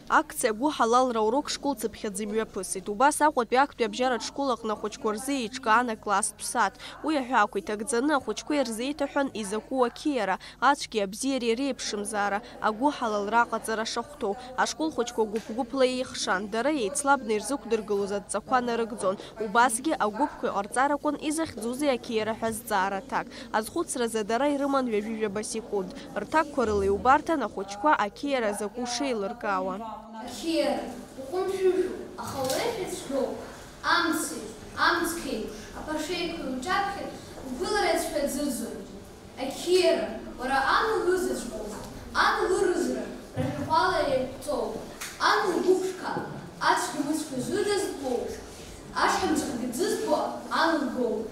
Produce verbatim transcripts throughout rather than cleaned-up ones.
Акциа гәыҳалалра урок школцыԥхьаӡа имҩаԥысит. Убас Аҟәатәи актәи абжьаратә школ аҟны ахәыҷқәа рзы еиҿкаан акласстә сааҭ. Уи аҳәаақәа иҭагӡаны ахәыҷқәа ирзеиҭаҳәан изакәу ақьиара, ацәгьеи абзиареи реиԥшымзаара, агәыҳалалра аҟаҵара шахәҭоу. Ашкол хәыҷқәа гәыԥ-гәыԥла еихшан, дара еицлабны ирзықәдыргылоз адҵақәа нарыгӡон. Убасгьы агәыԥқәа иҟарҵаракәын изахьӡузеи ақьиара ҳәа зҵаара аҭак. Азхәыцразы дара ирыман ҩажәи жәаба секунд. Рҭакқәа рыла иубарҭан ахәыҷқәа ақьиара закәу шеилыркаауа. Ақьиара уҟәымшәышәуп, аха уеиԥш ицәгьоуп. Амцеи, амцқәеи, аԥашеиқәеи уҿаԥхьа угәылара ицәҳәаӡыӡоит. Ақьиара, уара ан лҩызаҵәҟьоуп, ан лырызра рашәахәала еиқәҵоуп, ан лгәыԥшқа, ацәгьа-мыцәгьа зҩыда збоуп, ашҳамҵәахгьы дзызбо ан лгәоуп.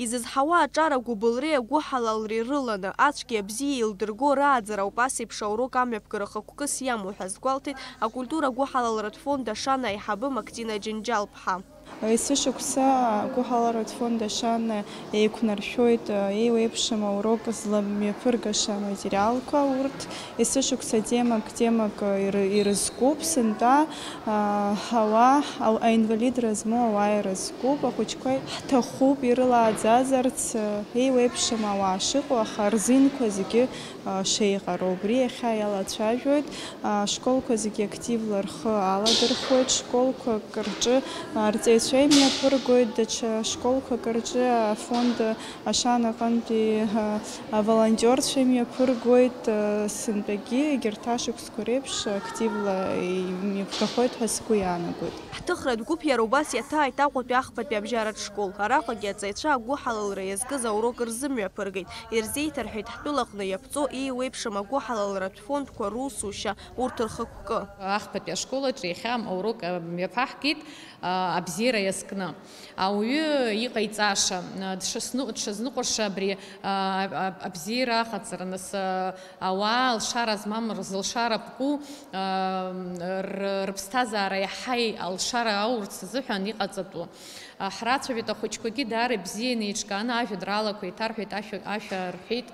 Изызҳауа аҿар агәыбылреи агәыҳалалреи рыланы, ацәгьеи абзиеи еилдырго рааӡара ауп ас еиԥш аурок амҩаԥгара хықәкыс иамоу ҳәа азгәалҭеит акультура гәыҳалалратә фонд Ашана аиҳабы Мактина Џьынџьал-ԥҳа. Есышықәса агәыҳалалратә фонд Ашана еиқәнаршәоит еиуеиԥшым аурок зламҩаԥыргаша аматериалқәа урҭ. Есышықәса темак, темак иры-, ирызкуп, сынтәа, аа, ауаа, ау-, аинвалидра змоу ауаа ирызкуп, ахәыҷқәа ҳҭахуп ирылааӡазарц, еиуеиԥшым ауаа шыҟоу, аха рзинқәа зегьы, аа, шеиҟароу. Убри иахьа иалацәажәоит, аа, ашколқәа зегьы активла рхы аладырхәуеит, школқәак рҿы, аа, рҵаҩцәа имҩаԥыргоит, даҽа школқәак рҿы афонд Ашана аҟынтәи, аа, аволонтиорцәа имҩаԥыргоит, сынтәагьы егьырҭ ашықәсқәа реиԥш активла имҩаԥгахоит ҳәа сгәы иаанагоит. Ҳҭыхратә гәыԥ иара убас иаҭааит Аҟәатәи ахԥатәи абжьаратә школ. Араҟагьы аҵаҩцәа агәыҳалалра иазкыз аурок рзымҩаԥыргеит. Ирзеиҭарҳәеит ҳтәылаҟны иаԥҵоу еиуеиԥшым агәыҳалалратә фондқәа русушьа, урҭ рхықәкы. Ахԥатәи ашкол аҿы иахьа аурок мҩаԥаҳгеит, а, абзиара иазкны. Ауаҩы иҟаиҵаша, а, дшазны-, дшазныҟәаша абри, а, а, абзиара аҟаҵара, нас, а, ауаа алшара змам, рзылшара ԥку, а, р-, рыԥсҭазаара иаҳа алшара аурц азыҳәан иҟаҵатәу. А, ҳрацәажәеит ахәыҷқәагьы даара ибзианы еиҿкааны ажәеинраалақәа еиҭарҳәеит, ашәа, ашәа рҳәеит.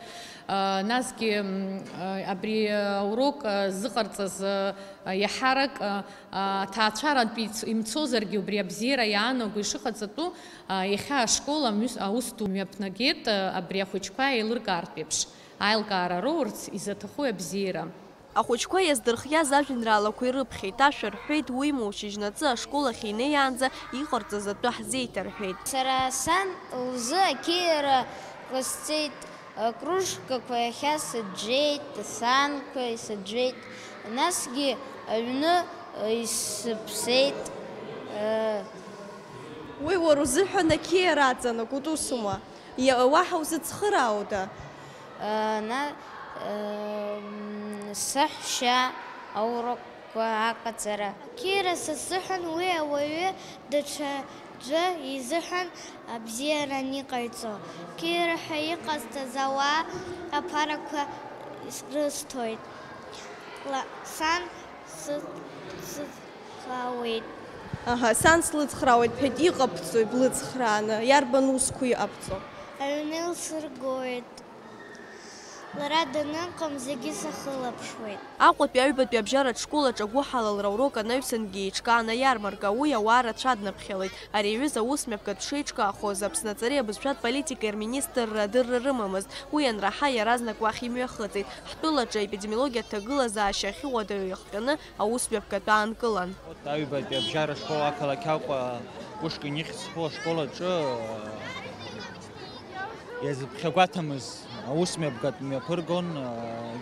А, насгьы, м, а, абри аурок, а, зыҟарҵаз, а, иаҳарак, а, а, аҭаацәарантә ицо-, имцозаргьы убри абзиара иаанаго ишыҟаҵатәу, а, иахьа ашкол амҩс-, аус ду мҩаԥнагеит, а, абри ахәыҷқәа еилыркаартә еиԥш, аилкаара роурц изаҭаху абзиара. Ахәыҷқәа иаздырхиаз ажәеинраалақәа ирыԥхьеит, ашәа рҳәеит, уимоу шьыжьнаҵы ашкол ахь инеиаанӡа иҟарҵаз атәы ҳзеиҭарҳәеит. Сара сан лзы ақьиара ҟасҵеит, акружкақәа иахьа сыӡәӡәеит, асаанқәа исыӡәӡәеит, насгьы аҩны исыԥсеит. Уи уара узыҳәан ақьиара аҵанакуеит, усума? Иа-, уаҳа узыцхыраауда? Ана, м, саҳәшьа аурокқәа аҟаҵара. Ақьиара са сзыҳәан уи ауаҩы даҽаӡәы изыҳәан абзиара аниҟаиҵо. Қьиара ҳәа иҟасҵаз ауаа аԥарақәа рысҭоит. Ла-, сан сы-, сыцхраауеит. Аҳа, сан слыцхраауеит, ҳәеит, иҟабҵои блыцхрааны, иарбан усқәа иҟабҵо? Аҩны лсыргоит. Лара даныҟам зегьы сахылаԥшуеит. Аҟәатәи аҩбатәи абжьаратә школ аҿы агәыҳалалра урок анаҩсангьы еиҿкаан аиармарка, уи ауаа рацәа аднаԥхьалеит. Ари аҩыза аус мҩаԥгатә шеиҿкаахоз Аԥсны аҵареи абызшәатә политикеи рминистрра адырра рымамызт. Уи анраҳа, иаразнак уахь имҩахыҵит. Ҳтәылаҿы аепидемиологиатә ҭагылазаашьа ахьыуадаҩу иахҟьаны аус мҩаԥгатәы аанкылан. Аҩбатәи абжьара школ ақалақь Аҟәа Пушкин ихьӡ зху ашкол аҿы, э, иазыԥхьагәаҭамыз аус мҩаԥгатә мҩаԥыргон, э,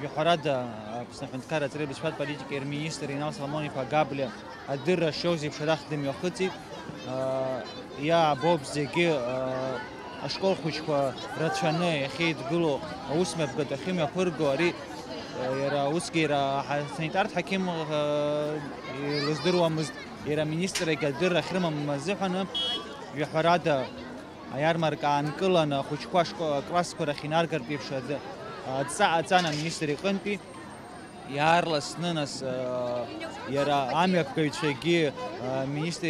жәаҳәарада, Аԥсны аҳәынҭқарра аҵареи абызшәатә политикеи рминистр Инал Соломон-иԥа Габлиа адырра шиоуз еиԥш арахь дымҩахыҵит. Э, иаабоуп зегьы, э, ашкол хәыҷқәа рацәаны иахьеидгылоу аус мҩаԥгатә ахьымҩаԥырго ари, э, иара усгьы иара ҳа-, санитартә ҳақьым, э, илыздыруамызт. Иара аминистррагьы адырра ахьрымам азыҳәаны, жәаҳәарада, аиармарка аанкыланы, ахәыҷқәа ашко-, аклассқәа рахь инаргартә еиԥш аӡ-, адҵа ҟаҵан аминистр иҟынтәи. Иаарласны, нас, а, иара амҩаԥгаҩцәагьы, а, аминистр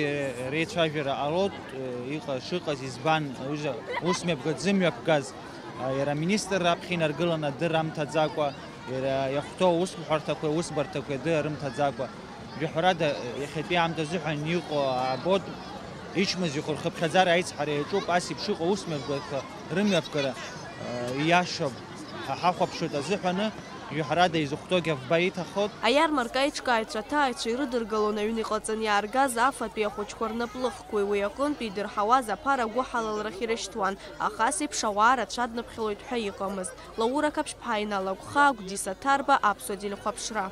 реицәажәара ҟалоит, а, иҟа-, шыҟаз, избан, аҩыза ус мҩаԥгатә зымҩаԥгаз, а, иара аминистр раԥхьа инаргыланы адырра амҭаӡакәа, иара иахәҭоу аусҳәарҭақәеи аусбарҭақәеи адырра рымҭаӡакәа. Жәаҳәарада, иахьатәи аамҭазыҳәан иҟоу абоит, ичмазаҩхо рхыԥхьаӡара аицҳара иаҿуп, ас еиԥш иҟоу аусмҩаԥгатәқәа рымҩаԥгара, э, ииашоуп ҳәа ҳахәаԥшуеит азыҳәаны, жәаҳәарада изыхәҭоугьы афба иҭахоит. Аиармарка аиҿкааҩцәа аҭааҩцәа ирыдыргалон аҩны иҟаҵаны иааргаз афатәи ахәыҷқәа рнаплыхқәеи уи аҟынтә идырҳауаз аԥара агәыҳалалрахь ирышьҭуан, аха ас еиԥш ауаа рацәа дныԥхьалоит ҳәа иҟамызт. Лаура Қаԥшьԥҳа, Инал Агәхаа, Гәдиса Ҭарба, Аԥсуа телехәаԥшра.